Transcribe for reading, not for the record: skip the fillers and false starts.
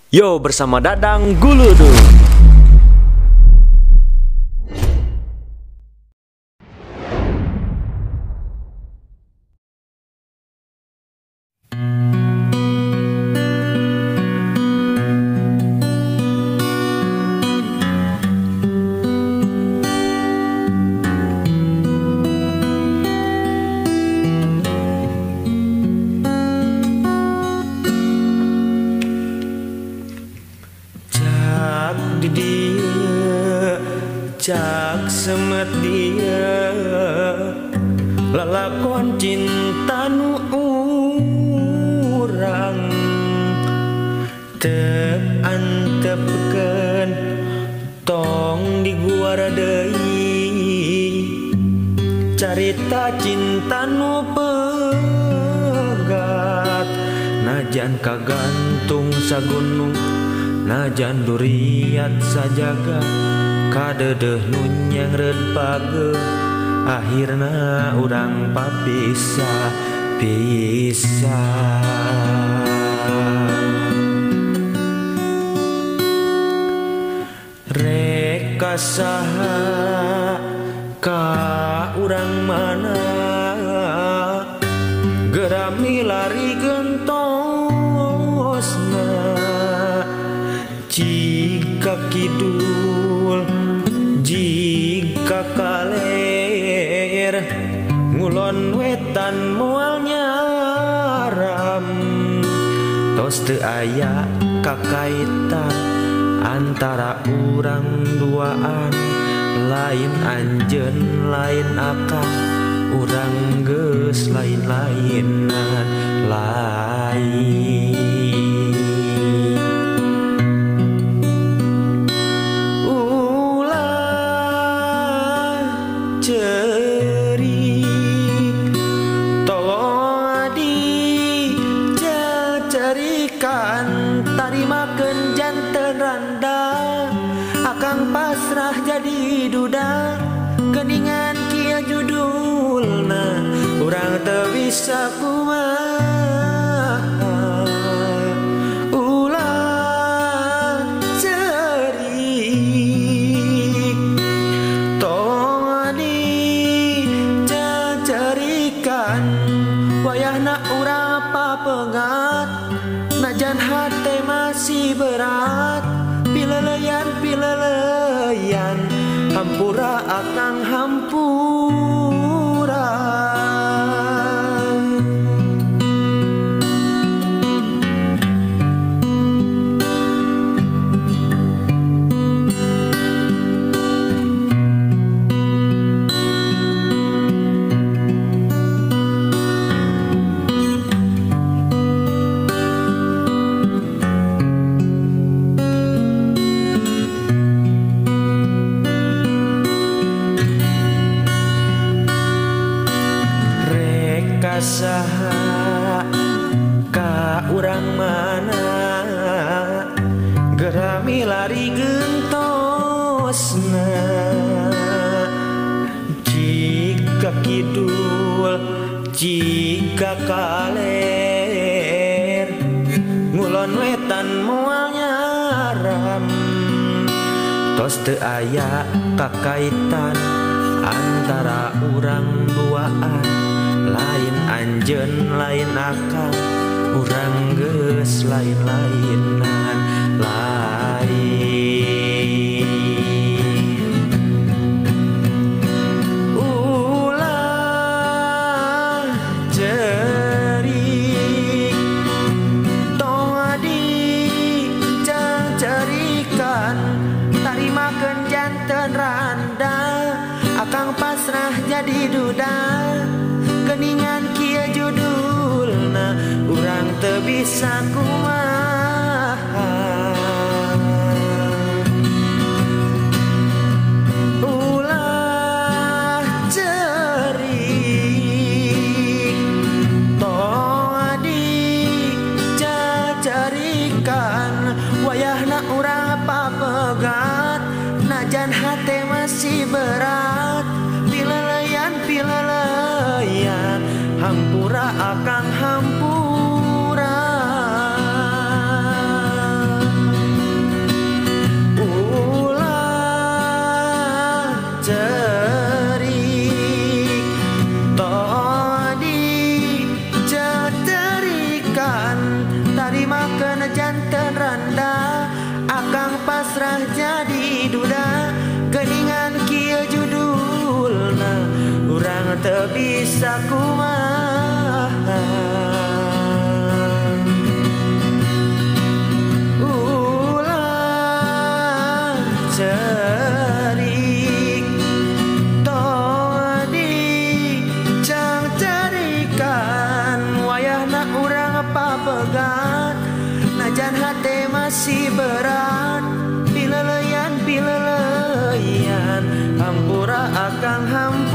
Yo, bersama Dadang Guludu. Cak semet dia lalakon cinta nu urang teu antepkeun tong diguara deui carita cinta nu pegat najan kagantung sagunung najan duriat sajaga kadedeh nu nyangreud pageuh akhirna urang papisah pisah. Rek ka saha ka urang mana gerami lari gentosna jika kidul jika kaler ngulon wetan moal nyaram tos teu aya kakaitan antara urang duaan lain anjeun lain akang urang geus lain-lainan lain. Tarimakeun janten randa akang pasrah jadi duda geningan kieu judulna urang teu bisa kumaha ulah ceurik tong dicacerikan wayahna urang papegat najan hate masih berat pileleyan pileleyan hampura akang hampura. Saha ka urang mana gerami lari gentosna jika kidul jika kaler ngulon wetan moal nyaram tos teu aya kakaitan antara urang duaan lain anjeun lain akang urang geus lain-lainan lain. Ulah ceurik tong dicacerikan tarimakeun janten randa akang pasrah jadi duda geningan kieu judulna urang teu bisa kumaha ulah ceurik tong dicacerikan wayahna urang papegat najan hate masih berat pileleyan pileleyan hampura akang hampura. Urang teu bisa kumaha. Ulah cerik tong dicangcerikan wayahna urang papegat najan hate masih berat. Pileleyan pileleyan hampura akang hampura.